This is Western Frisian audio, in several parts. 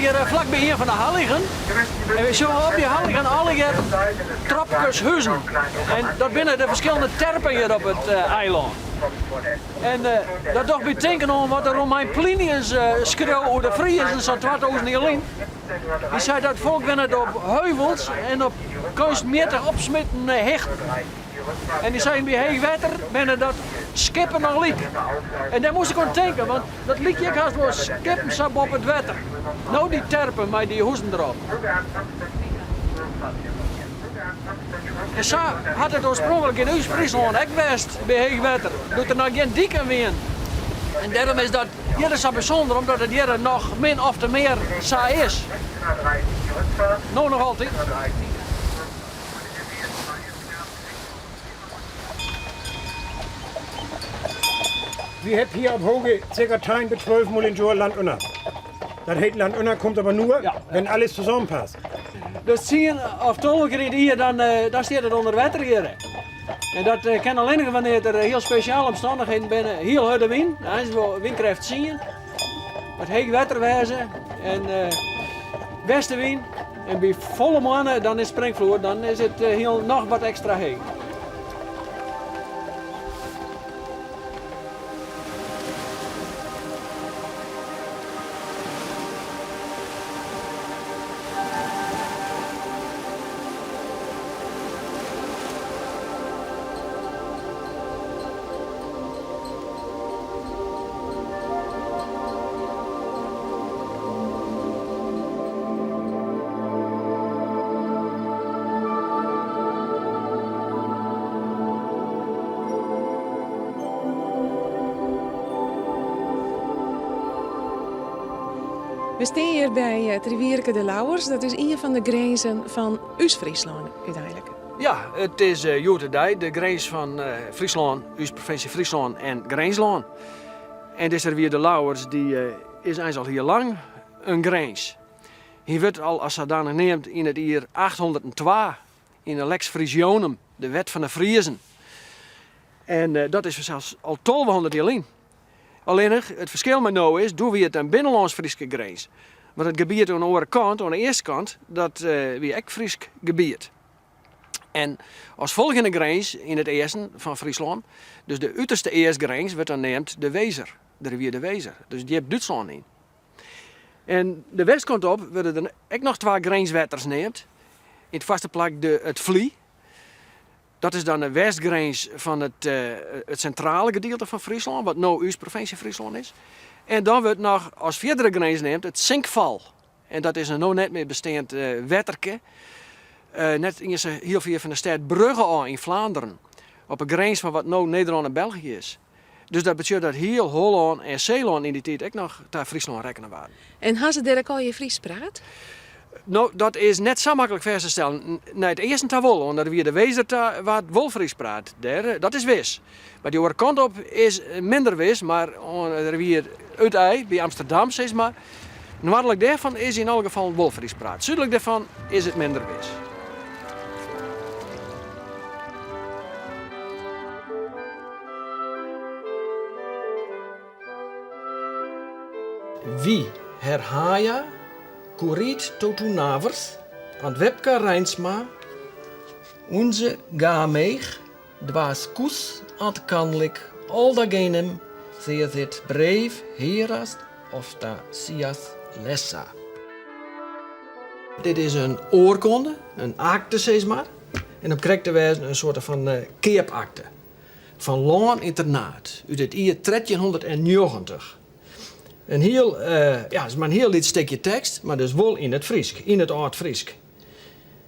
hjir flakby ien fan de Halligen en wy sjogge op dy Halligen allegear tropkes huzen. En dat binne de ferskillende terpen hjir op it eilân. En dat docht my tinken oan wat de Romein Plinius skreau oer de Friezen sa'n 2000 jier lyn. Hy sei dat folk wennet op heuvels en op keunstmjittich opsmiten hichten. En hy sei by heech wetter binne dat skippen allyk. En dêr moast ik oan tinken, want dat lykje ek hast wol skippen sa boppe it wetter. No dy terpen mei dy huzen derop. En sa hat it oarspronklik yn ús Fryslân ek west by heech wetter, doe't der noch gjin diken wienen. En dêrom is dat hjirre sa bysûnder, omdat it hjirre noch min ofte mear sa is. No noch altyd. Wy hebbt hier op Hooge circa 10 bis 12 Mol in Johr Land unner. Dat heet Land unner kommt aber nur, wenn alles zusammenpasst. Dus tsien of 12 kear yn it jier dan, dan stiet it ûnder wetter hjir. En dat kin allinnich wannear't der hiel spesjale omstannichheden binne. Hiel hurde wyn, eins wol wynkrêft tsien. Moat heech wetter wêze en westewyn. En by folle moanne dan is springfloed, dan is it hiel noch wat ekstra heech. We stean hjir by it rivierke de Lauwers. Dat is ien fan de grinzen fan ús Fryslân úteinlik. Ja, it is hjoed-de-dei de grins fan Fryslân, ús provinsje Fryslân en Grinslân. En dizze rivier de Lauwers dy is eins al hiel lang in grins. Hy wurdt al as sadanich neamd yn it jier 802 yn de Lex Frisionum, de wet fan de Friezen. En dat is fansels al tolvehûndert jier lyn. Allinnich, it ferskil mei no is, doe wie it in binnenlâns-Fryske grins. Want it gebiet oan de oare kant, oan de eastkant, dat wie ek Frysk gebiet. En as folgjende grins yn it easten fan Fryslân, dus de uterste eastgrins, wurdt dan neamd de Wezer, de rivier de Wezer, dus djip Dútslân yn. En de westkant op wurde der ek noch twa grinswetters neamd. Yn it foarste plak de, it Fly. Dat is dan de westgrins fan it, it sintrale gedielte fan Fryslân, wat no ús provinsje Fryslân is. En dan wurdt noch as fierdere grins neamd it Sinkfal. En dat is in no net mear besteand wetterke. Net iens hiel fier fan de stêd Brugge ôf yn Flaanderen. Op 'e grins fan wat no Nederlân en België is. Dus dat betsjut dat hiel Hollân en Seelân yn dy tiid ek noch ta Fryslân rekkene waarden. En ha se dêr ek allegear Frysk praat? No, dat is net sa maklik fêst te stellen. Nei it easten ta wol, oan de rivier de Wezer ta waard wol Frysk praat. Dêr, dat is wis. Mar dy oare kant op is minder wis, mar oan de rivier It IJ, by Amsterdam sis mar, noardlik dêrfan is yn alle gefallen wol Frysk praat. Súdlik dêrfan is it minder wis. Wy herhaja Kuriit Totunavers, Ant Wepke Reinsma, Unze Gameeg, Dwaas Koes ant Kanlik Aldagenem Seasit Breef Herast of ta Sias Lessa. Dit is in oarkonde, in akte sis mar, en om krekt te wêzen in soarte fan keapakte fan lân yn Ternaard út it jier 1390. In hiel, ja, is mar in hiel lyts stikje tekst, mar dus wol yn it Frysk, yn it âld-Frysk.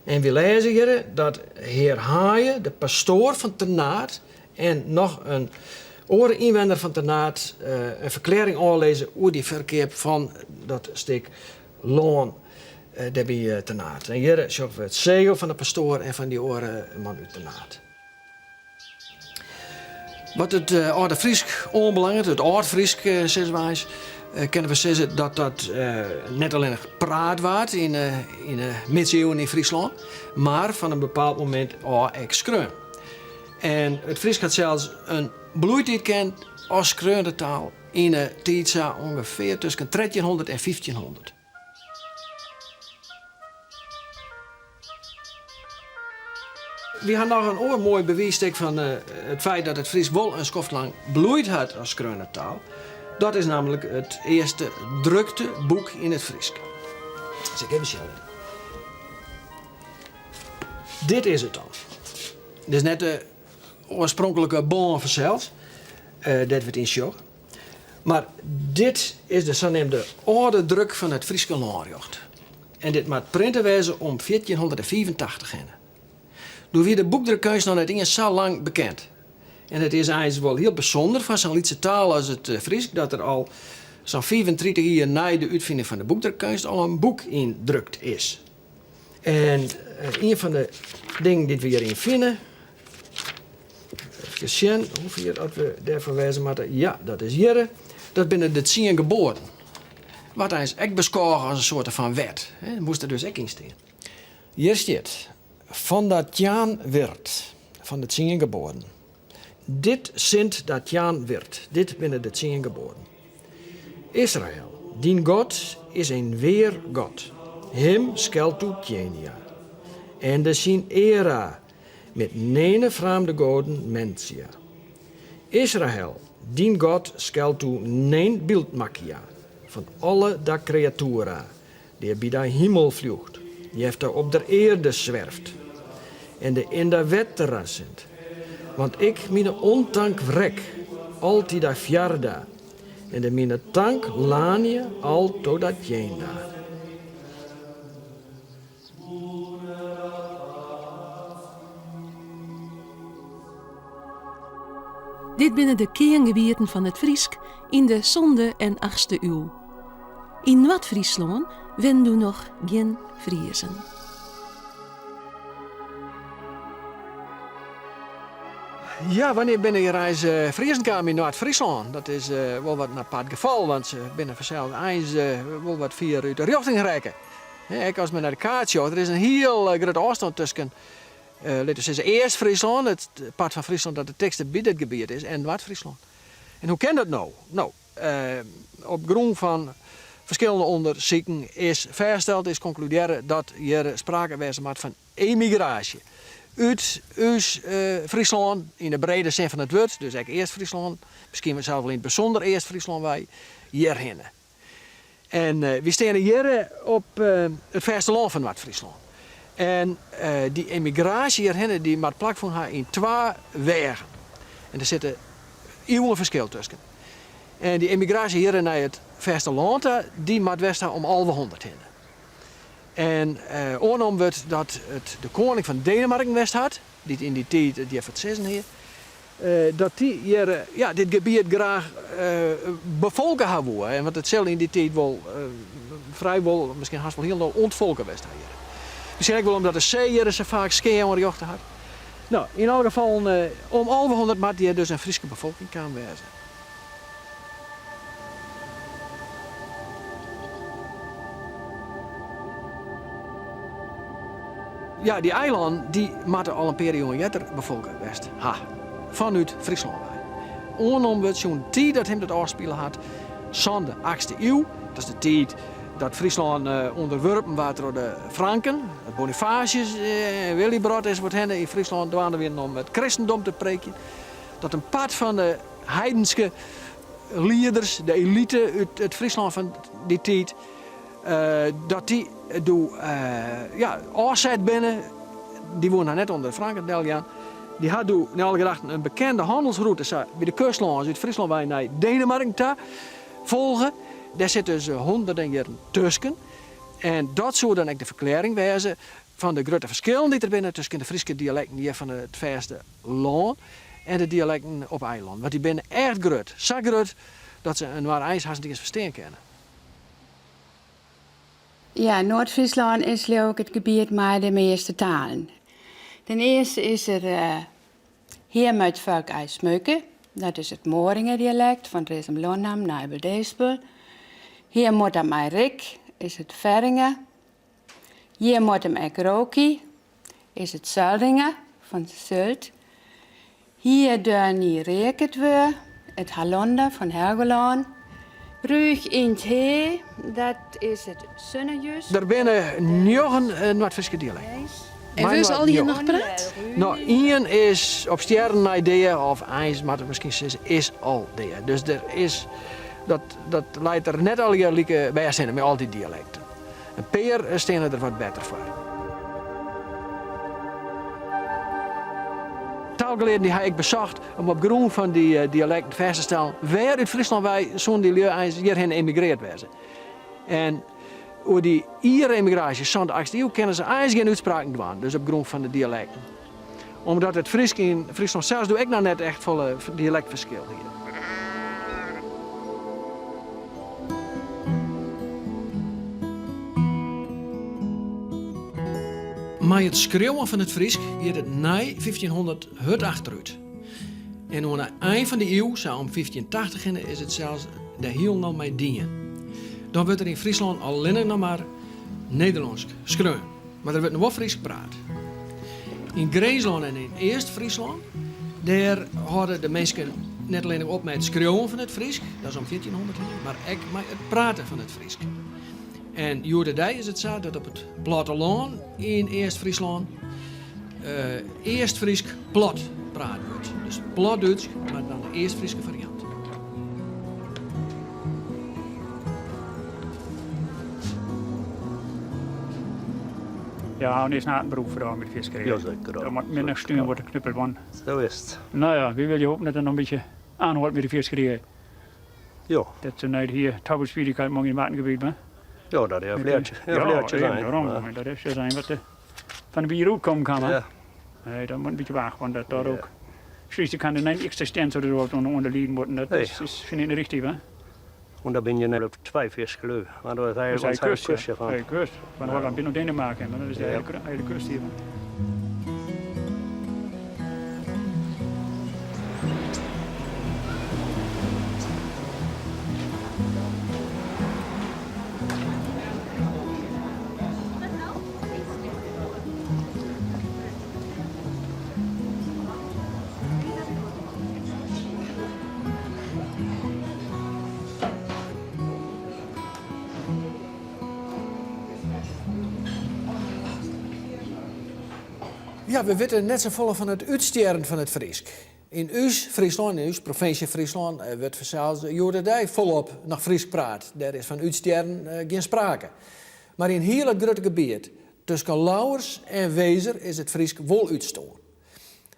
En wy lêze hjirre dat hear Haaie, de pastoar fan Ternaard, en noch in oare ynwenner fan Ternaard in ferklearring ôflizze oer dy ferkeap fan dat stik lân dêr by Ternaard. En hjirre sjogge we it segel fan de pastoar en fan dy oare man út Ternaard. Wat it âlde Frysk oanbelanget, it âld-Frysk sizze we eins, kinne we sizze dat dat net allinnich praat waard yn 'e midsiuwen yn Fryslân, mar fan in bepaald momint ôf ek skreaun. En it Frysk hat sels in bloeitiid kend as skreaune taal yn 'e tiid sa ûngefear tusken trettjinhûndert en fyftjinhûndert. Wy ha noch in oar moai bewiisstik fan it feit dat it Frysk wol in skoftlang bloeid hat as skreaune taal. Dat is nammentlik it earste drukte boek yn it Frysk. Sil ik even sjen litte. Dit is it dan. Dit is net de oarspronklike bân fansels, dêr't we it yn sjogge. Mar dit is de saneamde âlde druk fan it Fryske lânrjocht. En dit moat printe wêze om 1485 hinne. Doe wie de boekdrukkeunst noch net iens sa lang bekend. En it is eins wol hiel bysûnder foar sa'n lytse taal as it Frysk dat der al sa'n 35 jier nei de útfining fan de boekdrukkeunst al in boek yn drukt is. En ien fan de dingen dy't we hjiryn fine, even sjen hoefier oft we dêrfoar wêze moatte, ja, dat is hjirre, dat binne de tsien geboaden. Waard eins ek beskôge as in soarte fan wet, moast der dus ek yn stean. Hjir stiet, Fan dat tjaan wird, fan de tsien geboaden. Dit sint dat tjaan wird, dit binne de tsien geboaden. Israel, dyn God is in wear God, him skelto tjenia. Ende syn era mit nene fraamde goden mentia. Israel, dyn God skelto neen byld makkia fan alle da kreatura, Dea by da himel fljocht, jefta op der earde swerft en de in da wettera sint. Want ik mine ontank wrek al ti da fjarda en de mine tank lanie al to da tjenda. Dit binne de kearngebieten fan it Frysk yn de sânde en achtste iuw. Yn Noard-Fryslân wennen doe noch gjin Friezen. Ja, wannear binne hjir eins Friezen kaam yn Noard-Fryslân? Dat is wol wat in apart gefal, want se binne fansels eins wol wat fier út de rjochting rekke. Ek as men nei de kaart sjocht, der is in hiel grutte ôfstân tusken, litte we sizze, East-Fryslân, it part fan Fryslân dat it tichtste by dit gebiet is, en Noard-Fryslân. En hoe kin dat no? No, Op grûn fan ferskillende ûndersiken is fêststeld, is konkludearre dat hjir sprake wêze moat fan emigraasje út ús Fryslân, yn de brede sin fan it wurd, dus ek East-Fryslân, miskien sels wol yn it bysûnder East-Fryslân wei, hjirhinne. En wy steane hjir op it fêstelân fan Noard-Fryslân. En dy emigraasje hjirhinne dy moat plakfûn ha yn twa weagen. En der sitte iuwen ferskil tusken. En dy emigraasje hjirre nei it fêstelân ta, dy moat west ha om 1100 hinne. En oannommen wurdt dat it de koaning fan Denemarken west hat, dy't yn dy tiid it hjir foar it sizzen hie, dat dy hjir ja, dit gebiet graach befolke ha woe. En want it sil yn dy tiid wol frijwol, miskien hast wol hielendal ûntfolke west ha hjir. Miskien ek wol omdat de see hjir sa faak skea oanrjochte hat. No, yn alle gefallen, om 1100 moat hjir dus in Fryske befolking kaam wêze. Ja, dy eilannen dy moatte al in pear iuwen earder befolke west ha, fanút Fryslân wei. Oannommen wurdt sûnt de tiid dat him dat ôfspile hat, sânde, achtste iuw, dat is de tiid dat Fryslân ûnderwurpen waard troch de Franken, dat Bonifatius en Willibrord ensafuorthinne yn Fryslân dwaande wienen om it kristendom te preekjen, dat in part fan de heidenske lieders, de elite út it Fryslân fan dy tiid, dat dy doe ja, ôfset binne. Dy woene har net ûnder de Franken deljaan. Dy ha doe nei alle gedachten in bekende hannelsrûte sa by de kust lâns út Fryslân wei nei Denemarken ta folge. Dêr sit dus hûnderten jierren tusken. En dat soe dan ek de ferklearring wêze fan de grutte ferskillen dy't der binne tusken de Fryske dialekten hjir fan it fêste lân en de dialekten op eilân. Want dy binne echt grut. Sa grut dat se inoar eins hast net iens ferstean kinne. Ja, Noard-Fryslân is leau ik it gebiet mei de measte talen. Ten earste is der Heer meit folk ei smeuke, dat is it Mooringer dialekt fan Driezum-Lonham, Nijbel-Deespel. Heer mot am ei rik is it Ferringer. Hjir mot em ek roki is it Sulringer fan Sylt. Hier deur nie reaket wur, it Halonder fan Helgolân. Rúch yn 't hee, dat is it Sunnejus. Der binne njoggen Noardfryske dialekten. En wurde se allegear noch praat? No, ien is op stjerren nei dea, of eins moat ik miskien sizze, is al dea. Dus der is, dat, dat leit der net allegear like bêst hinne mei al dy dialekten. In pear steane der wat better foar. Taalgelearden dy ha ek besocht om op grûn fan dy eh, dialekten fêst te stellen wêr út Fryslân wei soene dy lju eins hjirhinne emigreard wêze. En oer dy iere emigraasje, sânde achtste iuw, kinne se eins gjin útspraken dwaan, dus op grûn fan de dialekten. Omdat it Frysk yn Fryslân sels doe ek noch net echt folle dialektferskil hie. Mei it skriuwen fan it Frysk giet it nei 1500 hurd achterút. En oan 'e ein fan de iuw, sa om 1580 hinne, is it sels der hielendal mei dien. Dan wurdt der yn Fryslân allinnich noch mar Nederlânsk skreaun, mar der wurdt noch wol Frysk praat. Yn Grinslân en yn East-Fryslân, dêr hâlde de minsken net allinnich op mei it skriuwen fan it Frysk, dat is om 1400 hinne, mar ek mei it praten fan it Frysk. En hjoed-de-dei is it sa dat op it plattelân yn East-Fryslân East-Frysk plat praat wurdt. Dus Platdútsk, mar dan de East-Fryske fariant. Ja, en is een beroep voor met visserij. Ja, zeker. Daar moet minder steun worden knuppeld worden. Zo is het. Nou ja, we willen je hopen dat het nog een beetje aanhoudt met de visserij. Ja. Dat ze net hier taboeswierigheid morgen in het Wattengebied, hè? Ja, dat is een vleertje. Ja, ja, daarom. Dat is zijn wat de van de bier ook komen kan, hè? Ja. Nee, dat moet een beetje wagen, want dat daar ook. Schließlich kann er niet existenz oder so onderlieden worden. Dat is, is, vind ik niet richtig, hè? En daar ben je net op twee visgelui. Want dat is Dat is eigenlijk de een kust, kustje ja. van. De kust. Van Holland binnen Denemarken, maar dat is de Ja. hele, hele kust hier. Ja, we witte net safolle fan it útstjerren fan it Frysk. Yn ús Fryslân, yn ús provinsje Fryslân, eh, wurdt fansels hjoed-de-dei folop noch Frysk praat. Dêr is fan útstjerren eh, gjin sprake. Mar yn hiel it grutte gebiet tusken Lauwers en Wezer is it Frysk wol útstoarn.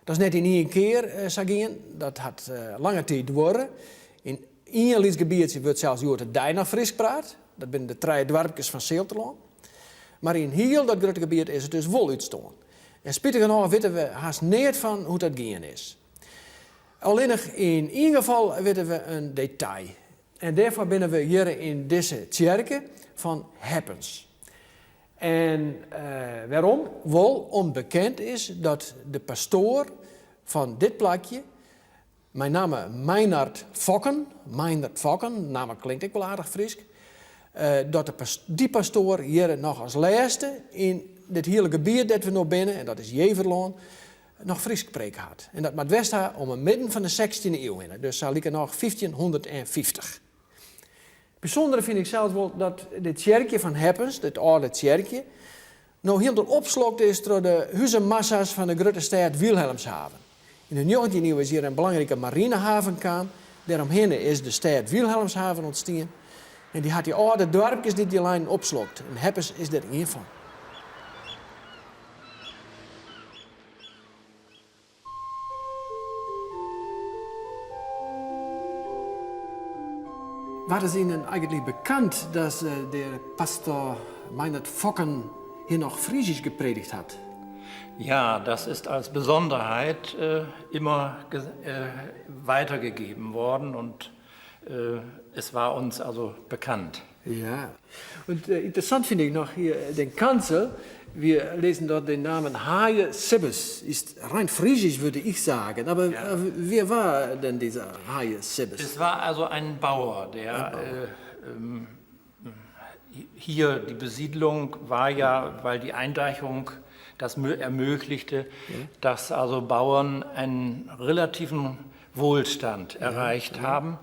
Dat is net yn ien kear eh, sa gien, dat hat lange tiid duorre. Yn ien lyts gebietsje wurdt sels hjoed-de-dei noch Frysk praat. Dat binne de trije doarpkes fan Sealterlân. Mar yn hiel dat grutte gebiet is it dus wol útstoarn. En spitigernôch witte we hast neat fan hoe't dat gien is. Allinnich yn ien gefal witte we in detail. En dêrfoar binne we hjir yn dizze tsjerke fan Heppens. En wêrom? Wol om't bekend is dat de pastoar fan dit plakje, mei namme Meinard Fokken, Meinert Fokken, namme klinkt ek wol aardich Frysk, dat de dy pastoar hjir noch as lêste yn dit hiele gebiet dêr't we no binne, en dat is Jeverlân, noch Frysk preke hat. En dat moat west ha om 'e midden fan de sechstjinde iuw hinne, dus sa likernôch 1550. Bysûndere fyn ik sels wol dat dit tsjerkje fan Heppens, dit âlde tsjerkje, no hielendal opslokt is troch de huzemassa's fan de grutte stêd Wilhelmshaven. Yn de njoggentjinde iuw is hjir in belangrike marinehaven kaam. Dêromhinne is de stêd Wilhelmshaven ûntstien. En dy hat dy âlde doarpkes dy't hjir leinen opslokt. En Heppens is dêr ien fan. War es Ihnen eigentlich bekannt, dass äh, der Pastor Meinert Fokken hier noch Friesisch gepredigt hat? Ja, das ist als Besonderheit äh, immer äh, weitergegeben worden und äh, es war uns also bekannt. Ja, und äh, interessant finde ich noch hier äh, den Kanzel. Wir lesen dort den Namen Haje Sibbes. Ist rein friesisch, würde ich sagen. Aber ja. Äh, wer war denn dieser Haje Sibbes? Es war also ein Bauer, der ein Bauer. Äh, ähm, hier die Besiedlung war ja, weil die Eindeichung das ermöglichte, ja. dass also Bauern einen relativen Wohlstand ja, erreicht haben.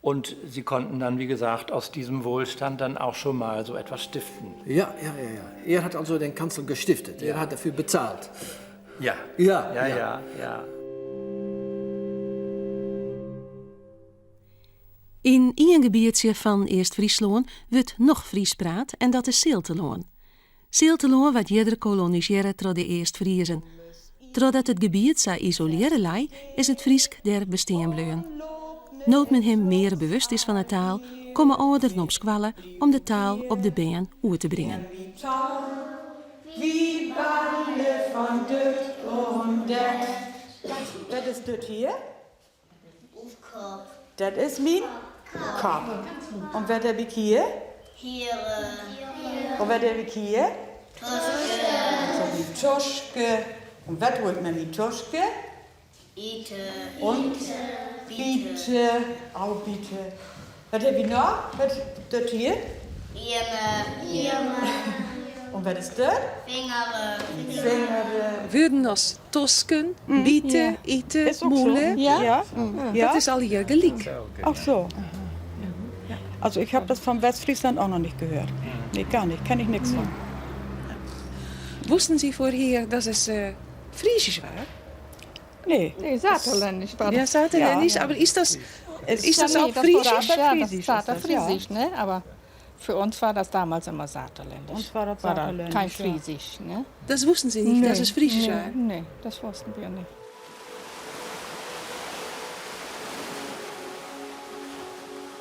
Und sie konnten dann, wie gesagt, aus diesem Wohlstand dann auch schon mal so etwas stiften. Ja, ja, ja, ja. Er hat also den Kanzel gestiftet. Er hat dafür bezahlt. Ja. Ja, ja, ja. ja. Yn ien gebietsje fan East-Fryslân wurdt noch Frysk praat en dat is Sealterlân. Sealterlân waard earder kolonisearre troch de East-Friezen. Trochdat it gebiet sa isolearre lei, is it Frysk dêr bestean bleaun. No't men him mear bewust is fan 'e taal, komme âlderen op skoalle om de taal op de bern oer te bringen. Dat is myn kop. En wat heb ik hier? En wat heb ik hier? Myn toske. En wat doe ik mei myn toske? Ite. En bite. Ôfbite. Wat heb je noch? Wat is dat hier? En wat is dat? Fingeren. Wurden as tosken, bite, ite, mûle. Ja. Dat is allegear gelyk. Ach so. Also ich habe das von Westfriesland auch noch nicht gehört. Nee, gar nicht. Kenne ich nichts von. Wussten Sie vorher, dass es Friesisch war? Nee. Nee, Saterländisch war Ja, das. Saterländisch, Ja. aber ist das, ist das Ja, auch nee, das Friesisch? War, ja, das Friesisch war ist das, ja. Friesisch, ne? Aber für uns war das damals immer Saterländisch. Uns war das War da Saterländisch, kein ja. Friesisch, ne? Das wussten Sie nicht, dass es Friesisch nee, war? Nee, das wussten wir nicht.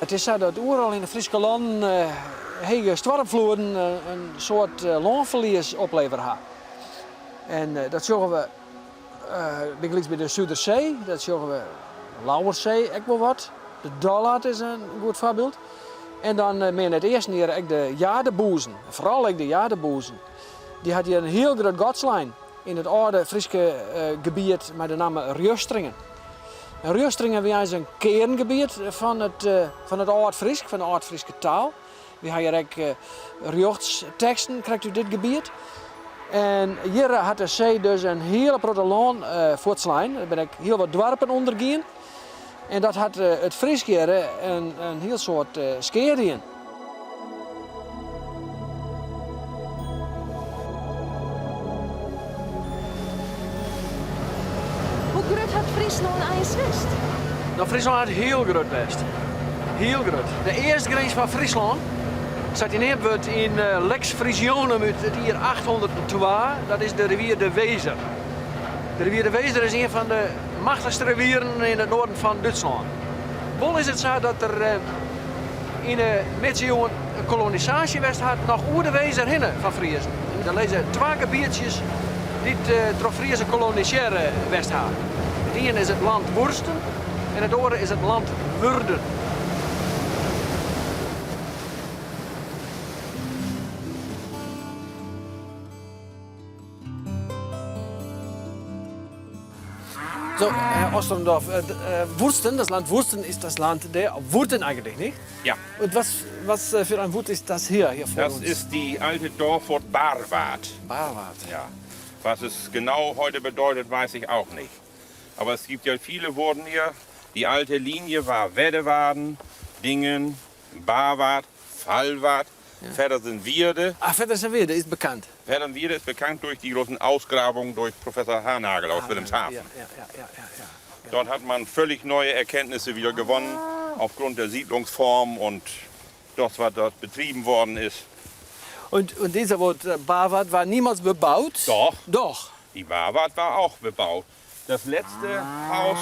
It is sa dat oeral yn de Fryske lannen hege stoarmfloeden in soad lânferlies oplevere ha. En dat sjogge we bygelyks by de Sudersee, dat sjogge we Lauwerssee ek wol wat. De Dollard is in goed foarbyld. En dan mear nei it easten hjir ek de Jadeboezen, foaral ek de Jadeboezen. Dy hat hjir in hiel grut gat slein yn it âlde Fryske gebiet mei de namme Rjustringen. En Rjustringen wie eins in kearngebiet fan it, fan it âld-Frysk, fan de âld-Fryske taal. Wy ha hjir ek rjochtsteksten krekt út dit gebiet. En hjir hat de see dus in hiele protte lân fuortslein. Der binne ek hiel wat doarpen ûndergien. En dat hat it Frysk hjir in hiel soad skea dien. Hoe grut hat Fryslân eins west? No, Fryslân hat hiel grut west. Hiel grut. De eastgrins fan Fryslân, sa't dy neamd wurdt yn Lex Frisionum út it jier 802, dat is de rivier de Wezer. De rivier de Wezer is ien fan de machtichste rivieren yn it noarden fan Dútslân. Wol is it sa dat der yn 'e midsiuwen in kolonisaasje west hat noch oer de Wezer hinne fan Friezen. Der lizze twa gebietsjes dy't troch Friezen kolonisearre west ha. It ien is it Land Woersten en it oare is it Land Wurden. So, Herr Osterndorf, äh, äh, Wursten, das Land Wursten ist das Land der Wurten eigentlich, nicht? Ja. Und was, was äh, für ein Wurt ist das hier, hier vor Das uns? ist die alte Dorfwurt Barwart. Barwart. Ja. Was es genau heute bedeutet, weiß ich auch nicht. Aber es gibt ja viele Wurden hier. Die alte Linie war Weddewaden, Dingen, Barwart, Fallwart, ja. Feddersen-Wierde. Ah, Feddersen-Wierde ist bekannt. Feddersen-Wierde ist bekannt durch die großen Ausgrabungen durch Professor Harnagel aus ah, Wilhelmshaven. Ja, ja, ja, ja, ja, Dort hat man völlig neue Erkenntnisse wieder gewonnen, aufgrund der Siedlungsform und das, was dort betrieben worden ist. Und, und dieser Wort äh, Barwart war niemals bebaut? Doch. Doch. Die Barwart war auch bebaut. Das letzte Haus,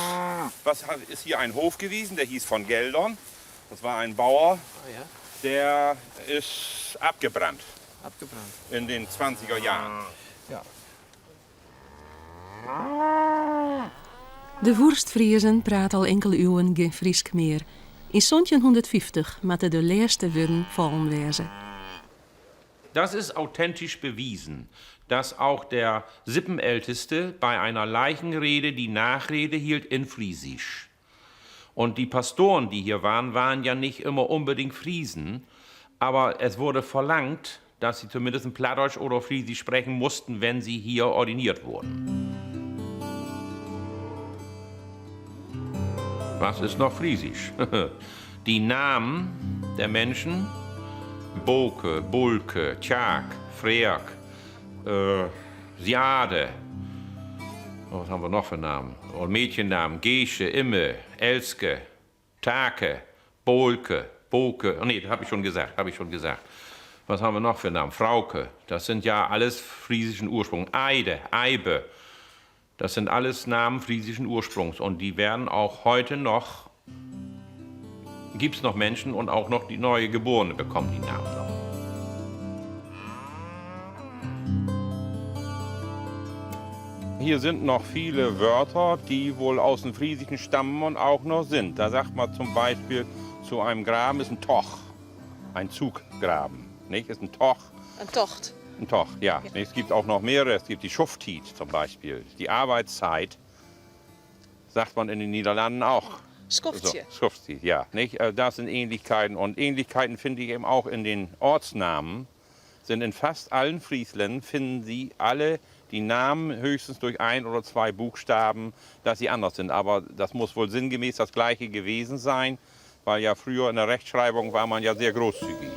was ist hier ein Hof gewesen, der hieß von Geldern. Das war ein Bauer, oh, ja. der ist abgebrannt. Abgebrannt. In den 20er Jahren. Ja. De Woerstfriezen prate al inkele iuwen gjin Frysk mear. Yn 1750 moatte de lêste wurden fallen wêze. Das ist authentisch bewiesen, dass auch der Sippenälteste bei einer Leichenrede die Nachrede hielt in Friesisch. Und die Pastoren, die hier waren, waren ja nicht immer unbedingt Friesen, aber es wurde verlangt, dass sie zumindest Plattdeutsch oder Friesisch sprechen mussten, wenn sie hier ordiniert wurden. Was ist noch Friesisch? Die Namen der Menschen, Boke, Bulke, Tjaak, Freerk, Siade, was haben wir noch für Namen? Und Mädchennamen, Gesche, Imme, Elske, Take, Bolke, Boke, oh nee, das habe ich schon gesagt, habe ich schon gesagt. Was haben wir noch für Namen? Frauke, das sind ja alles friesischen Ursprung. Eide, Eibe, das sind alles Namen friesischen Ursprungs und die werden auch heute noch, gibt es noch Menschen und auch noch die neue Geborene bekommen die Namen noch. Hier sind noch viele Wörter, die wohl aus dem Friesischen stammen und auch noch sind. Da sagt man zum Beispiel, zu einem Graben ist ein Toch, ein Zuggraben. Nicht? Ist ein Toch. Ein Tocht. Ein Tocht, ja. ja. Es gibt auch noch mehrere. Es gibt die Schufttiet zum Beispiel. Die Arbeitszeit sagt man in den Niederlanden auch. Skoftje. So, Skoftje, ja. Nicht? Äh, das sind Ähnlichkeiten. Und Ähnlichkeiten finde ich eben auch in den Ortsnamen. Sind in fast allen Friesländern finden Sie alle die Namen höchstens durch ein oder zwei Buchstaben, dass sie anders sind. Aber das muss wohl sinngemäß das Gleiche gewesen sein, weil ja früher in der Rechtschreibung war man ja sehr großzügig.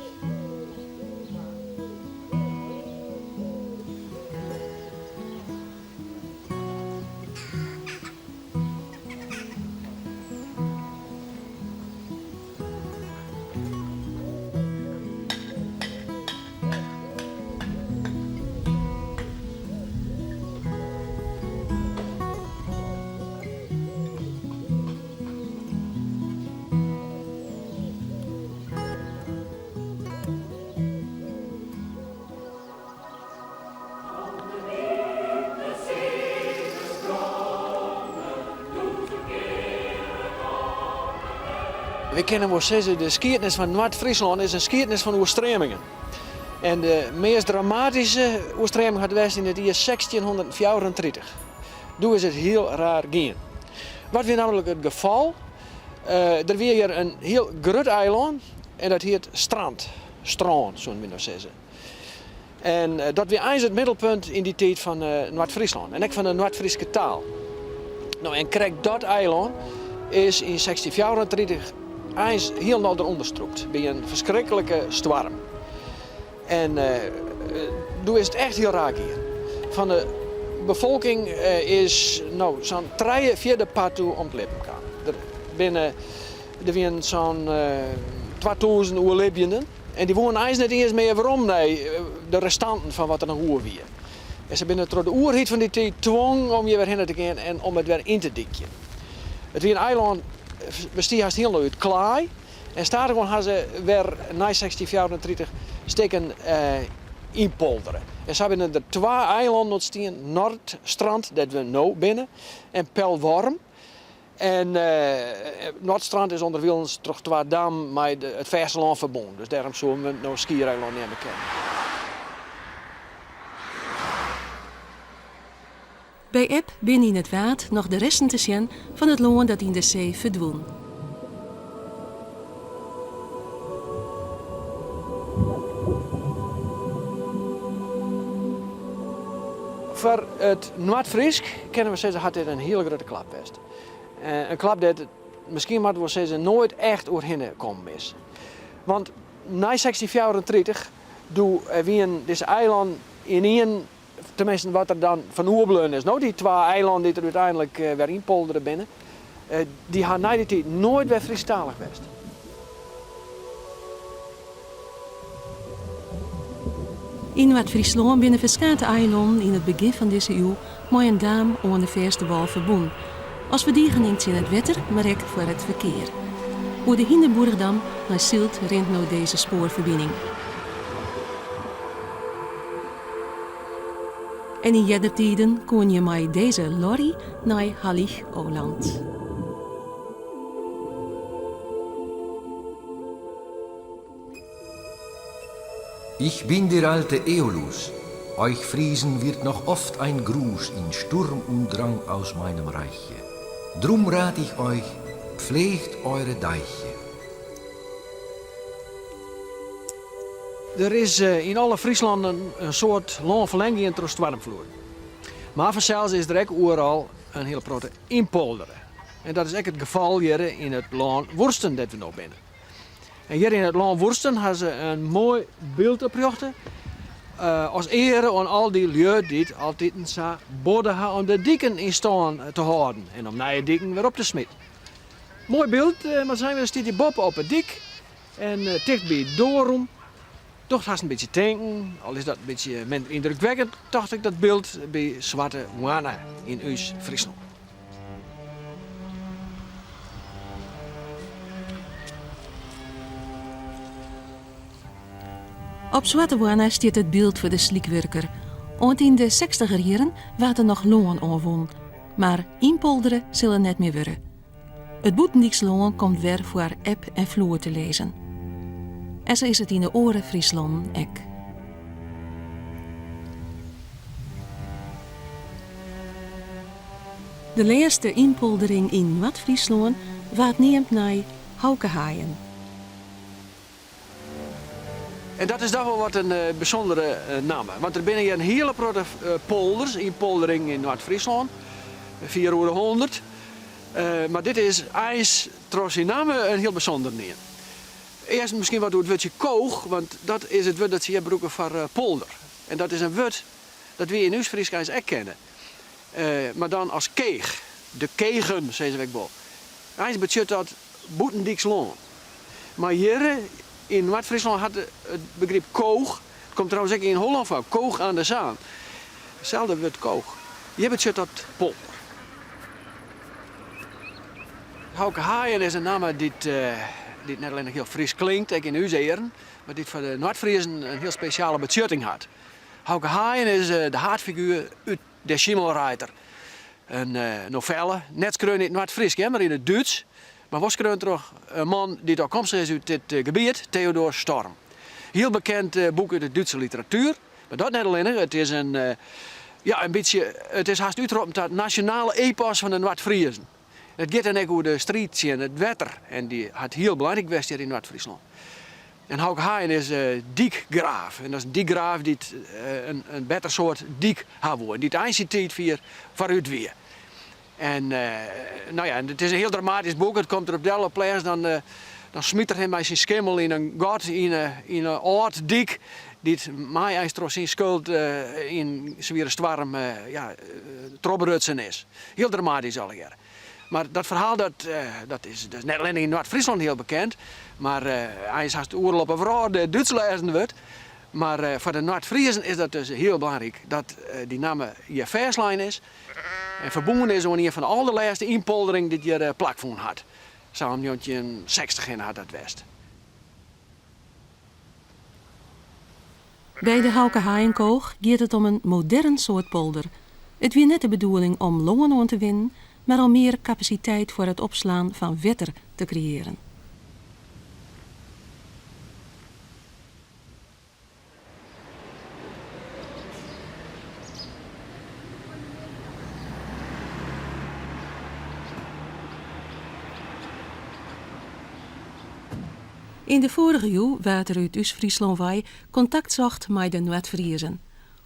We kinne wol sizze, de skiednis fan Noard-Fryslân is in skiednis fan oerstreamingen. En de meast dramatyske oerstreaming hat west yn it jier 1634. Doe is it hiel raar gien. Wat wie nammentlik it gefal? Der wie hjir in hiel grut eilân en dat hiet Strand, Strân soene we no sizze. En dat wie eins it middelpunt yn dy tiid fan Noard-Fryslân en ek fan de Noardfryske taal. No en krekt dat eilân is yn 1634 eins hielendal derûnder strûpt by in ferskriklike stoarm. En doe is it echt hiel raar gien. Fan de befolking is no sa'n trije fjirde part doe om it libben kaam. Der binne, der wienen sa'n 2000 oerlibjenden en dy woenen eins net iens mear werom nei de restanten fan wat der noch oer wie. En se binne troch de oerheid fan dy tiid twongen om hjir wer hinne te gean en om it wer yn te dykjen. It wie in eilân bestie hast hielendal út klaai. En stadichoan ha se wer nei 1634 stikken ynpoldere. En sa binne der twa eilannen ûntstien, Nordstrand, dêr't we no binne, en Pellworm. En Nordstrand is ûnderwilens troch twa dammen mei it fêstelân ferbûn, dus dêrom soene we it no skiereilân neame kinne. By eb binne yn it Waad noch de resten te sjen fan it lân dat yn de see ferdwûn. Foar it Noardfrysk kinne we sizze hat dit in hiele grutte klap west. In klap dêr't it, miskien moatte we wol sizze, noait echt oerhinne kommen is. Want nei 1634, doe wienen dizze eilannen ynienen Teminsten wat der dan fan oerbleaun is. No, dy twa eilannen dy't der úteinlik wer ynpoldere binne, dy ha nei dy tiid noait wer Frysktalich west. Yn Noard-Fryslân binne ferskate eilannen yn it begjin fan dizze iuw mei in daam oan de fêste wâl ferbûn, as ferdigening tsjin it wetter, mar ek foar it ferkear. Oer de Hindenburgdam nei Sylt rint no dizze spoarferbining. En yn earder tiden koene je mei dizze lorry nei Hallig Oland. Ich bin der alte Aeolus, euch Friesen wird noch oft ein Gruß in Sturm und Drang aus meinem Reiche. Drum rat ich euch, pflegt eure Deiche. Der is yn alle Fryslannen in soad lân ferlern gien troch stoarmfloeden. Mar fansels is der ek oeral in hiele protte ynpoldere. En dat is ek it gefal hjir yn it lân Woersten dêr't we no binne. En hjir yn it lân Woersten ha se in moai byld oprjochte as eare oan al dy lju dy't altiten sa bodde ha om de diken yn stân te hâlden en om nije diken wer op te smiten. Moai byld, mar sein wurde stiet hjir boppe op 'e dyk en ticht by Dorum. Docht hast in bytsje tinken, al is dat in bytsje minder yndrukwekkend, tocht ik dat byld by Swarte Moanne yn ús Fryslân. Op Swarte Moanne stiet it byld foar de slykwurker. Oant yn de sechstiger jierren waard der noch lân oanwûn, mar ynpoldere sil er net mear wurde. It bûtendyks lân komt wer foar eb en floed te lizzen. En sa is it yn de oare Fryslannen ek. De lêste ynpoldering yn Noard-Fryslân waard neamd nei Hauke Haien. En dat is dochs wol wat in bysûndere namme, want der binne hjir in hiele protte polders, ynpolderingen yn Noard-Fryslân, fier oer de hûndert. Mar dit is eins troch syn namme in hiel bysûnder ien. Earst miskien wat oer it wurdsje koog, want dat is it wurd dat se hjir brûke foar polder. En dat is in wurd dat wy yn ús Frysk eins ek kenne, mar dan as keech. De kegen, sizze we ek wol. Eins betsjut dat bûtendyks lân. Mar hjir yn Noard-Fryslân hat it begryp koog, it komt trouwens ek yn Hollân foar, Koog aan de Zaan, itselde wurd koog. Hjir betsjut dat polder. Hauke Haien is in namme dy't net allinnich hiel Frysk klinkt, ek yn ús earen, mar dy't foar de Noard-Friezen in hiel spesjale betsjutting hat. Hauke Haien is de haadfiguer út Der Schimmelreiter, in novelle, net skreaun yn it Noard-Frysk, mar yn it Dútsk, mar wol skreaun troch in man dy't ôfkomstich is út dit gebiet, Theodor Storm. Hiel bekend boek út de Dútske literatuer, mar dat net allinnich, it is in, ja, in bytsje, it is hast útroppen ta it nasjonale epos fan de Noard-Friezen. It giet dan ek oer de striid tsjin it wetter en dy hat hiel belangryk west hjir yn Noard-Fryslân. En Hauke Haien is dykgraaf en dat is in dykgraaf dy't in better soart dyk ha woe en dy't eins syn tiid fier foarút wie. En no ja, it is in hiel dramatysk boek. It komt derop del op lêst dan dan smyt er him mei syn skimmel yn in gat yn in âld dyk dy't mei eins troch syn skuld yn swiere stoarm ja, trochbrutsen is. Hiel dramatysk allegearre. Mar dat ferhaal dat, dat is dat is net allinnich yn Noard-Fryslân hiel bekend, mar eins hast oeral op 'e wrâld Dútsk lêzen wurdt. Mar foar de Noard-Friezen is dat dus hiel belangryk dat dy namme hjir fêstlein is en ferbûn is oan ien fan de alderlêste ynpolderingen dy't hjir plakfûn hat. Sa om 1960 hinne hat dat west. By de Hauke Haaienkoog giet it om in modern soart polder. It wie net de bedoeling om lân oan te winnen, mar om mear kapasiteit foar it opslaan fan wetter te kreëaren. Yn de foarige iuw waard der út ús Fryslân wei kontakt socht mei de Noard-Friezen.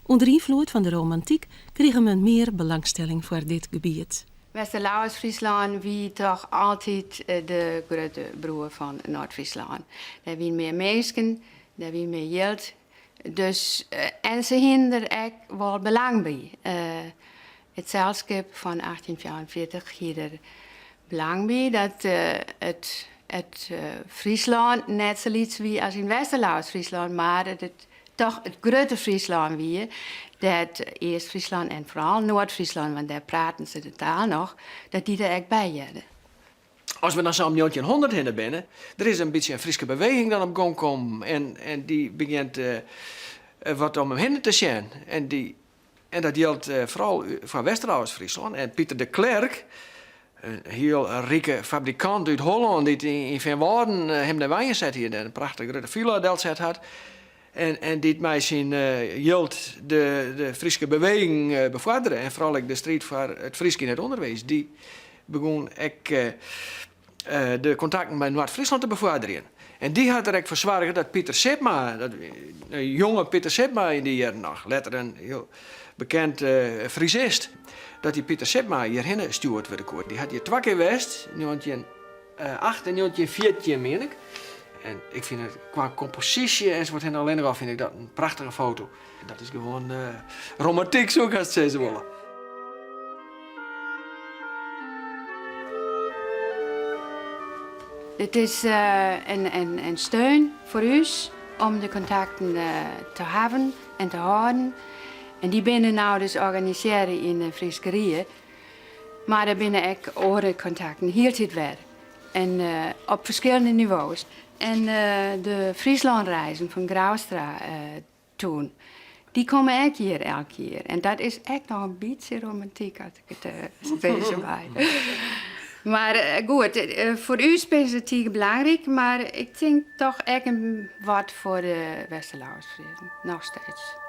Under ynfloed fan de romantyk krige men mear belangstelling foar dit gebiet. Westerlauwersk Fryslân wie toch altyd de grutte broer fan Noard-Fryslân. Dêr wiene mear minsken, dêr wie mear jild. Dus, en se hiene der ek wol belang by. It selskip fan 1844 hie der belang by dat it it Fryslân net sa lyts wie as yn Westerlauwersk Fryslân, mar dat it toch it grutte Fryslân wie, dêr't East-Fryslân en foaral Noard-Fryslân, want dêr praten se de taal noch, dat dy der ek by hearde. As we dan sa om 1900 hinne binne, der is in bytsje in Fryske beweging dan op gong kommen en, en dy begjint wat om him hinne te sjen. En, dy, en dat jildt foaral foar Westerlauwersk Fryslân. En Pieter de Klerk, in hiel rike fabrikant út Hollân dy't yn Feanwâlden him nei wenjen set hie en in prachtige grutte filla delset hat. En, en dy't mei syn jild de, de Fryske beweging befoardere en foaral ek de striid foar it Frysk yn it ûnderwiis, dy begûn ek de kontakten mei Noard-Fryslân te befoarderjen. En dy hat der ek foar soarge dat Pieter Sipma, dat, in jonge Pieter Sipma yn dy jierren noch, letter in hiel bekend Frisist, dat dy Pieter Sipma hjirhinne stjoerd wurde koe. Dy hat hjir twa kear west, 1908 en 1914 mien ik. En ik fyn it kwa komposysje ensafuorthinne allinnich al fyn ik dat in prachtige foto. Dat is gewoan romantyk soe ik hast sizze wolle. It is in steun foar ús om de kontakten te hawwen en te hâlden. En dy binne no dus organisearre yn de Fryske Rie. Mar der binne ek oare kontakten, hieltyd wer. En op ferskillende nivo's. En de Fryslânreizen fan Groustra toen, dy komme ek hjir elk jier. En dat is ek noch in bytsje romantyk as ik it sizze mei. Mar goed, foar ús binne se tige belangryk, mar ik tink toch ek in wat foar de Westerlauwersfriezen, noch steeds.